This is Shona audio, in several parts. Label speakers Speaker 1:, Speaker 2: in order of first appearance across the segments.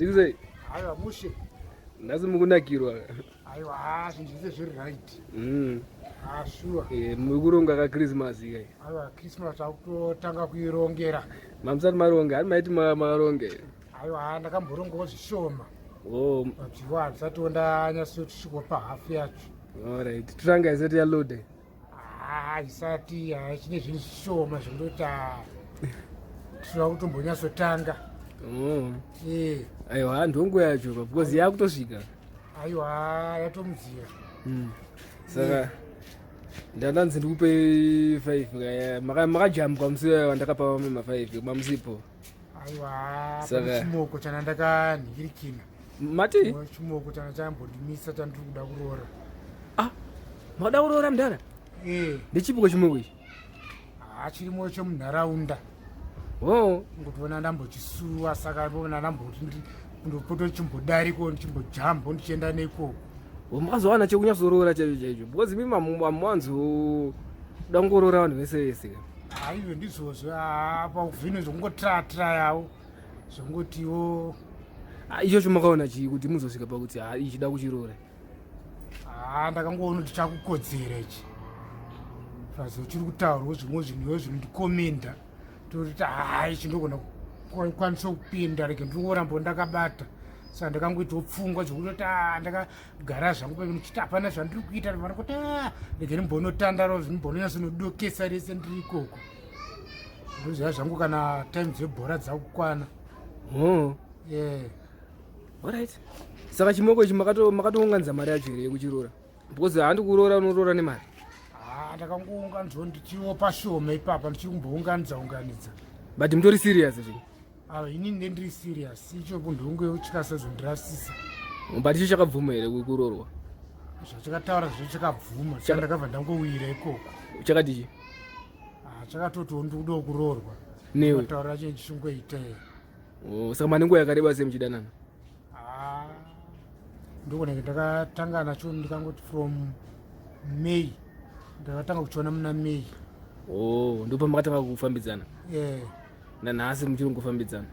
Speaker 1: Zviri sei?
Speaker 2: Aiwa mushe.
Speaker 1: Nhasi mukunakirwa.
Speaker 2: Aiwa haa zvinhu zvese zviri right. Ah sure.
Speaker 1: Eh, muri kuronga ka Christmas kai.
Speaker 2: Aiwa Christmas takutotanga kuirongera.
Speaker 1: Mamusati maronga, hani maiti makaronge.
Speaker 2: Aiwa haa ndakamborongawo zvishoma.
Speaker 1: Oh.
Speaker 2: But iwa handisati ndanyatsotisviko pahafu yacho.
Speaker 1: All right. Tutanga isati yaload.
Speaker 2: Ah, isati chine zvinhu zvishoma zvekutoti tinoda kutombonyatsotanga.
Speaker 1: Oh.
Speaker 2: Eh.
Speaker 1: Aiwa, ndonguva yacho because yakutosvika.
Speaker 2: Aiwa, yatomudzira.
Speaker 1: Saka ndandanzi ndikupe 5 makajambwa musi wandakapa vamwe ma 5 mamusipo.
Speaker 2: Aiwa, pane chimoko chana ndakanhingirikina.
Speaker 1: Mati?
Speaker 2: Chimoko chana chambondimisa chandiri kuda kuroora.
Speaker 1: Ah, mada kuroora mudhara?
Speaker 2: Eh.
Speaker 1: Ndechipiko chimoko ichi?
Speaker 2: Ah, chirimo chemunharaunda.
Speaker 1: Oh.
Speaker 2: Ngotoona ndambochisuwa saka ndona ndamboti ndopota ndichimbodariko ndichimbojambo ndichienda neikoko.
Speaker 1: Makazowana chekunyatsorora chaicho chaicho because imi mamuwanzo kuda kungoroora vanhu vese vese.
Speaker 2: Aiwe ndizvozvo apa zvinhu zvokungotratrayawo zvongotiwo
Speaker 1: ichocho makaona chii kuti muzosvika pakuti ha ichida kuchiroora?
Speaker 2: Haa ndakangoona kuti chakukodzera ichi zvazo chiri kutaurwa zvimwe zvinhuwo zvinondikomenda tototi haa ichi ndogona kukwanisa kupinda rege ndingoramba ndakabata saka ndakangoitawo pfungwa dzekutoti aa ndakagara zvangu pano ndichiti hapana zvandiri kuita ndifana kuti aa rege ndimbonotandarawo ndimbononyatsonodokesa rese ndiri ikoko ndoziva zvangu kana time dzebhora dzakukwana.
Speaker 1: Oh.
Speaker 2: Yeah.
Speaker 1: Alright. Saka chimoko ichi makatounganidza mari yacho here yekuchiroora? Because handi kuroora unoroora nemari.
Speaker 2: Ah, ndakangounganidzwa ndichiwo pashoma ipapa ndichiri kumbounganidza unganidza.
Speaker 1: But mutori serious zve?
Speaker 2: Ah, ini ndine ndiri serious. Icho kundonge chikasazondirasisa.
Speaker 1: But icho chakabvuma here kuroorwa?
Speaker 2: Zvachakataura zvo chakabvuma. Saka ndakabva ndangowira ikoko.
Speaker 1: Chakati chii?
Speaker 2: Ah, chakatotiwo ndikudawo kuroorwa.
Speaker 1: Newe.
Speaker 2: Taura chinhu chingoita.
Speaker 1: Oh, saka mane nguva yakareba sei muchidanana?
Speaker 2: Ah, ndokunenge ndakatanga nacho ndikangoti from May ndakatanga kuchiona muna May.
Speaker 1: Oh, ndipo makatanga kufambidzana?
Speaker 2: Eh.
Speaker 1: Nanhasi muchiri kungofambidzana?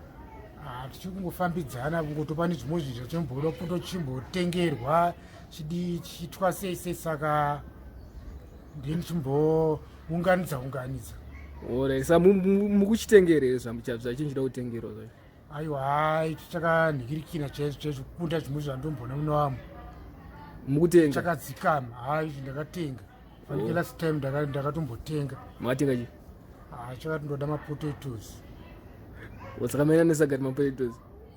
Speaker 2: Ah, tichiri kungofambidzana kungotopa nezvimwe zvinhu zvatimboda kutochimbotengerwa chidii chiitwa sei sei saka ndiye ndichimbounganidza unganidza.
Speaker 1: Alright, saka mukuchitengera here zvachinjida kutengerwa zvacho?
Speaker 2: Aiwa, hai chakanhikirikina chaizvo chaizvo kukunda zvimwe zvandomboona mune vamwe.
Speaker 1: Mukutenga?
Speaker 2: Chakadzikama, hai ndakatenga. Fanike last time ndakatombotenga.
Speaker 1: Makatenga chii?
Speaker 2: Ah, chakati ndoda mapotatoes.
Speaker 1: Saka maina nesagati mapotatoes?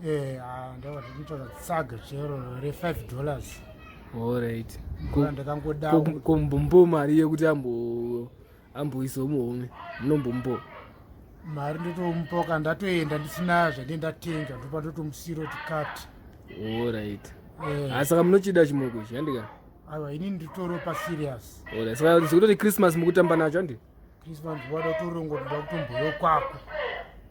Speaker 2: Eh, ah, ndakatotsvaga tsaga chero re $5.
Speaker 1: Alright.
Speaker 2: Ndakangoda
Speaker 1: kumbombo mari yekuti amboisawo muhomwe munombombo
Speaker 2: mari ndotomupa kana ndatoenda ndisina zvandie ndatenga ndopa ndotomusiro kuti kati.
Speaker 1: Alright. Eh. Saka munochida chimoko ichi handika?
Speaker 2: Aiwa, ini nditoropa serious.
Speaker 1: Alright. Saka zvikutoti Christmas mukutamba nacho handi?
Speaker 2: Christmas wada kutorongo ndoda kutomboyo kwako.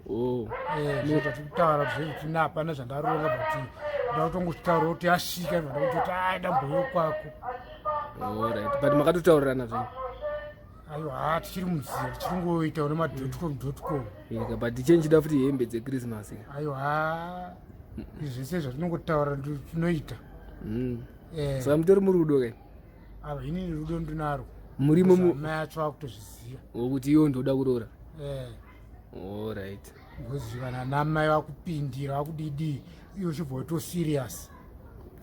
Speaker 1: Oh.
Speaker 2: Eh, zvatiri kutaura zvekuti na hapana zvandaronga but ndoda kutongochitaura kuti asvika ndoda kutoti ai ndamboyo kwako.
Speaker 1: Alright. But makatotaurirana zvenyu?
Speaker 2: Aiwa, haa tichiri munzira tichiri kungoita nema.com .com.
Speaker 1: Yeah, but chenjida futi hembe dzechristmas.
Speaker 2: Aiwa, haa zvese zvatinongotaura tinoita.
Speaker 1: Eh. Saka mutori murudo kai?
Speaker 2: Ava ini rudo ndinaro.
Speaker 1: Murimo
Speaker 2: mai acho akutozviziva.
Speaker 1: Wokuti iwo ndoda kuroora.
Speaker 2: Eh.
Speaker 1: Alright.
Speaker 2: Ngozi vana namai vakupindira vakudidi iwe uchibva wato serious.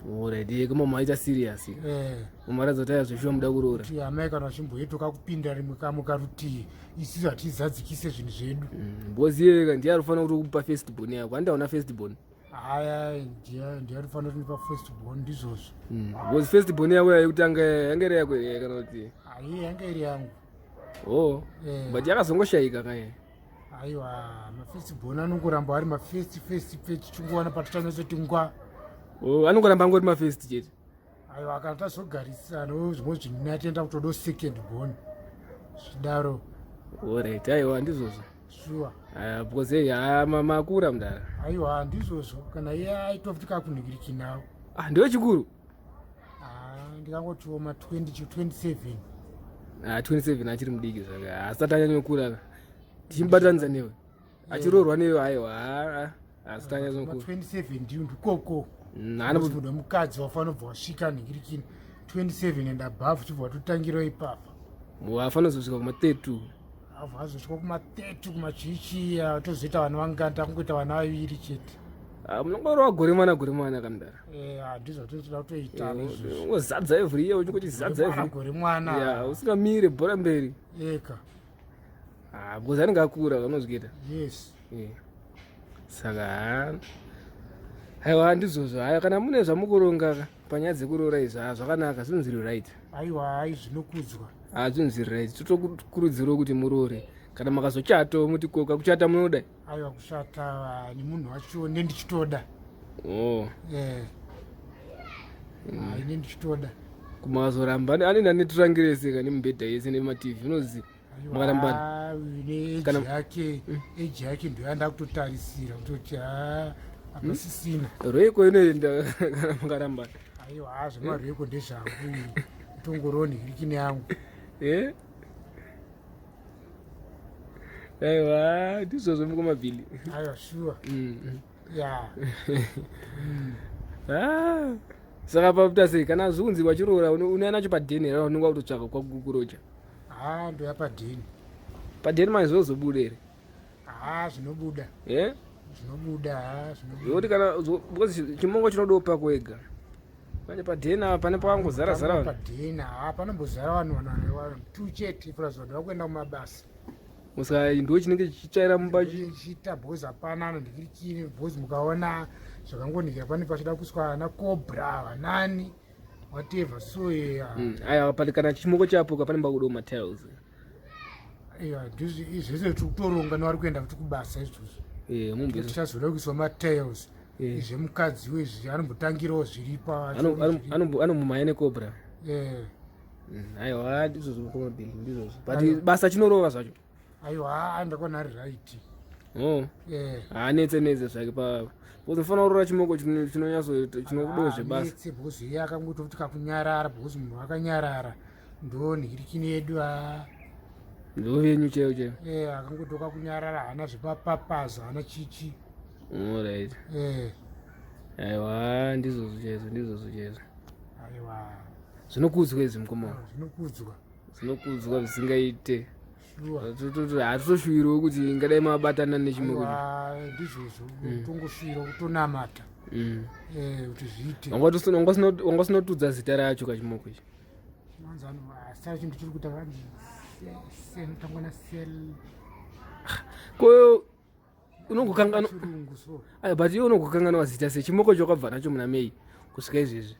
Speaker 1: Alright, iye kama maita serious.
Speaker 2: Eh.
Speaker 1: Umaradza kuti zveshuwa muda kuroora.
Speaker 2: Kuti amai kana vachimboitoka kupinda rimwe kamwe karutii isusu hatizadzikise zvinhu zvedu.
Speaker 1: Because iye ndiye anofanira kuti kupa first born yako. Handaona first born.
Speaker 2: Haya ndiye anofanira kundipa first born ndizvozvo.
Speaker 1: Because first born yako yekutanga yanga iri yako here kana kuti?
Speaker 2: Hayi yanga iri yangu.
Speaker 1: Oh.
Speaker 2: Eh.
Speaker 1: But yakazongoshayika kaya.
Speaker 2: Aiwa, mafirst born anongoramba ari mafirst first first tichingowana patichanyatsoti ngwa.
Speaker 1: Oh, anongoramba angori mafirst chete.
Speaker 2: Aiwa, kana tazogarisana zvimwe zvinhu natenda kutodo second born. Zvidaro.
Speaker 1: Alright, aiwa ndizvozvo.
Speaker 2: Sure.
Speaker 1: Aya, because hey, haa makura mudara.
Speaker 2: Aiwa, ndizvozvo. Kana iye aitwa futi kakunhikirikinawo.
Speaker 1: Ah, ndiwe chikuru?
Speaker 2: Ah, ndikangotiwo ma 20 to 27.
Speaker 1: Ah, 27 achiri mudiki zvaka. Asati anyanyokura. Tichimubatanidza newe. Achiroorwa newe aiwa. Asi tanyazokura.
Speaker 2: 27 ndiyo ndikoko.
Speaker 1: Mm,
Speaker 2: Munhu wemukadzi wafanira kubva wasvika nhingirikini 27 and above chibva watotangirawo ipapa.
Speaker 1: Wafanira kuzosvika kuma 32.
Speaker 2: Abva azosvika kuma 30 kumachichiya tozoita vana vangani takungoita vana vaviri chete.
Speaker 1: Ah, munongorova gore mwana gore mwana kamdara.
Speaker 2: Eh, ah, ndizvo totoda kutoita
Speaker 1: eh,
Speaker 2: izvozvo.
Speaker 1: Ungozadza every year uchingoti zadza every.
Speaker 2: Gore mwana.
Speaker 1: Yeah, usingamire bhora mberi.
Speaker 2: Eka.
Speaker 1: Ah, because anenge akura kanozvikuita.
Speaker 2: Yes.
Speaker 1: Yeah. Saka haiwa ndizvozvo haya kana mune zvamukuronga ka panyaya dzekuroora izvi haa zvakanaka zvinhu zviri right.
Speaker 2: Aiwa hai zvinokudzwa.
Speaker 1: Haa zvinhu zviri right totokurudzirawo kuti muroore kana makazochatawo muti koka kuchata munoda.
Speaker 2: Aiwa kuchata ah, nemunhu wacho nendichitoda.
Speaker 1: Oh.
Speaker 2: Eh. Hai nendichitoda.
Speaker 1: Kumazoramba anenge ane turangirese ka nemibhedha yese nematv unoziva. makarambana
Speaker 2: kana yake mm. age yake ndoyanda kutotarisira kutoti ha hapasisina
Speaker 1: hmm? rweko inoenda kana makarambana
Speaker 2: aiwa ha zvemarweko ndezvangu tongoroni hirikini yangu
Speaker 1: eh? aiwa ndizvozvo mukoma bhili
Speaker 2: aiwa shuwa mm, mm. ya
Speaker 1: ah, saka pakuita sei kana zvikunzi wachiroora unouya nacho padheni here unonga kutotsvaka kwakukuroja
Speaker 2: haa ndoya padheni
Speaker 1: padheni manje zvozobuda here
Speaker 2: haa zvinobuda
Speaker 1: e
Speaker 2: zvinobuda haa
Speaker 1: zvinobuda kana because chimongo chinodawo pako wega manje padheni apa pane pawangozara zara
Speaker 2: padheni haa panombozara vanhu vanhu two chete plus vanhu vakuenda kumabasa
Speaker 1: saka ndo chinenge chichitsvaira mumba
Speaker 2: chiita because hapana anondikirikiri because mukaona zvakangonikira pane pachida kuiswa ana cobra vanani whatever so yeah.
Speaker 1: Mm, aya but kana chimoko chapuka pane mbakudo matiles
Speaker 2: yeah zvese tiri kutoronga nevari kuenda kuti kubasa izvozvo
Speaker 1: eh mumbe
Speaker 2: tichazoda kuiswa matiles
Speaker 1: eh.
Speaker 2: zvemukadzi wezvi anombotangirawo zviripo
Speaker 1: anomumhanya necobra
Speaker 2: eh.
Speaker 1: mm, aiwa ndizvozvo mukoma bill ndizvozvo but basa chinorova zvacho
Speaker 2: aiwa haa ndakaona ari right
Speaker 1: oh
Speaker 2: eh.
Speaker 1: haanetse netse zvake pa because unofanira kurora chimoko chinonyatso chinokudawo zvebasa
Speaker 2: because iye akangoita kuti kakunyarara because munhu akanyarara ndo nhirikini yedu a
Speaker 1: ndo venyu chaiyo chaiyo
Speaker 2: eh akangotoka kunyarara haana zvepapapaza haana chichi
Speaker 1: alright
Speaker 2: eh
Speaker 1: aiwa ndizvozvo chaizvo ndizvozvo chaizvo
Speaker 2: aiwa
Speaker 1: zvinokudzwa izvi mukoma
Speaker 2: zvinokudzwa
Speaker 1: zvinokudzwa zvisingaite hatitoshuwiriwo kuti ingadai mabatana nechimwe
Speaker 2: ndizvozvo mm. tongoshuwira kutonamata mm. eh, kuti zviite
Speaker 1: wanga usinotudza zita racho kachimoko ichi ko unogokanganwa ayo but iwe unogokanganwa zita sei chimoko chawakabva nacho muna may kusvika izvezvi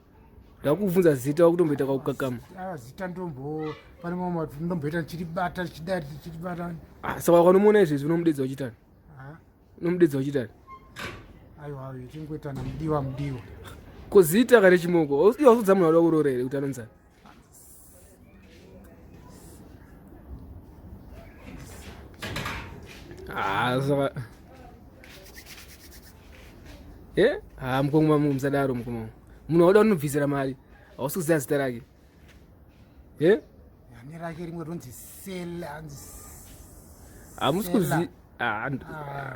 Speaker 1: ndakubvunza zita wakutomboita kakukakama
Speaker 2: ah, zita ndombo pane mamwe ndomboita ndichiribata ndichidai ndichiribata
Speaker 1: ah, saka wakanomuona izvezvi unomudedza uchitani
Speaker 2: ah.
Speaker 1: unomudedza uchitani
Speaker 2: aiwa tingoitana mudiwa mudiwa
Speaker 1: ko zita kare chimoko iwe wasudza munhu wada kuroora here kuti anonzani Ah, saka eh ah mukoma musadaro mukoma munhu wauda unobvisira mari hausi kuziva zita rake eh
Speaker 2: ane rake rimwe ronzi sel anzi
Speaker 1: hamusi kuzi ah,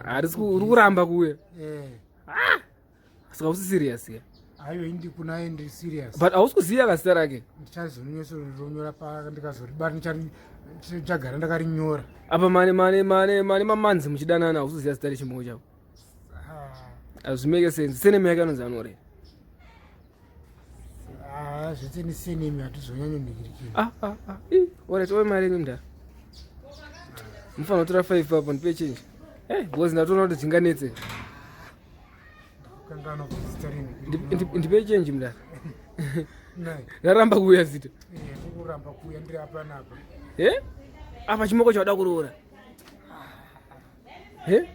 Speaker 1: harisi uri kuramba kuuya
Speaker 2: eh
Speaker 1: ah saka usi serious ya
Speaker 2: ayo indi kuna indi serious
Speaker 1: but hausi kuziva ka zita rake
Speaker 2: ndichazonyora pa ndikazoribata ndichagara ndakarinyora
Speaker 1: apa mane mane mane mane mamanzi muchidanana hausi kuziva zita rechimoko chako hazvimeke sense seneme yake anonzi anore
Speaker 2: ah, zvese neseneme hatizonyanyonhikirikira
Speaker 1: ah, ah, ah. Orit oe mari yenyu mdara mufanira kutora five apo ndipe change eh, because ndatoona kuti zvinganetse ndipe change mdara ndaramba kuuya zita
Speaker 2: eh,
Speaker 1: apa chimoko chauda kuroora eh?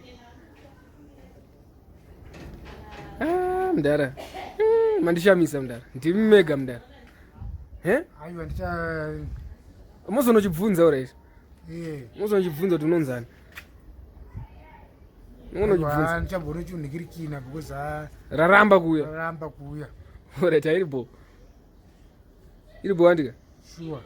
Speaker 1: Ah, mdara mm, mandishamisa mdara ndimi mega mdara
Speaker 2: eh? aiwa ndicha
Speaker 1: mozonochibvunza ura izvi
Speaker 2: eh.
Speaker 1: mozonochibvunza kuti unonzani
Speaker 2: ndichambonochunhikirikina because ah,
Speaker 1: raramba kuuya
Speaker 2: raramba kuuya
Speaker 1: orit airi bo iri bo andika
Speaker 2: sure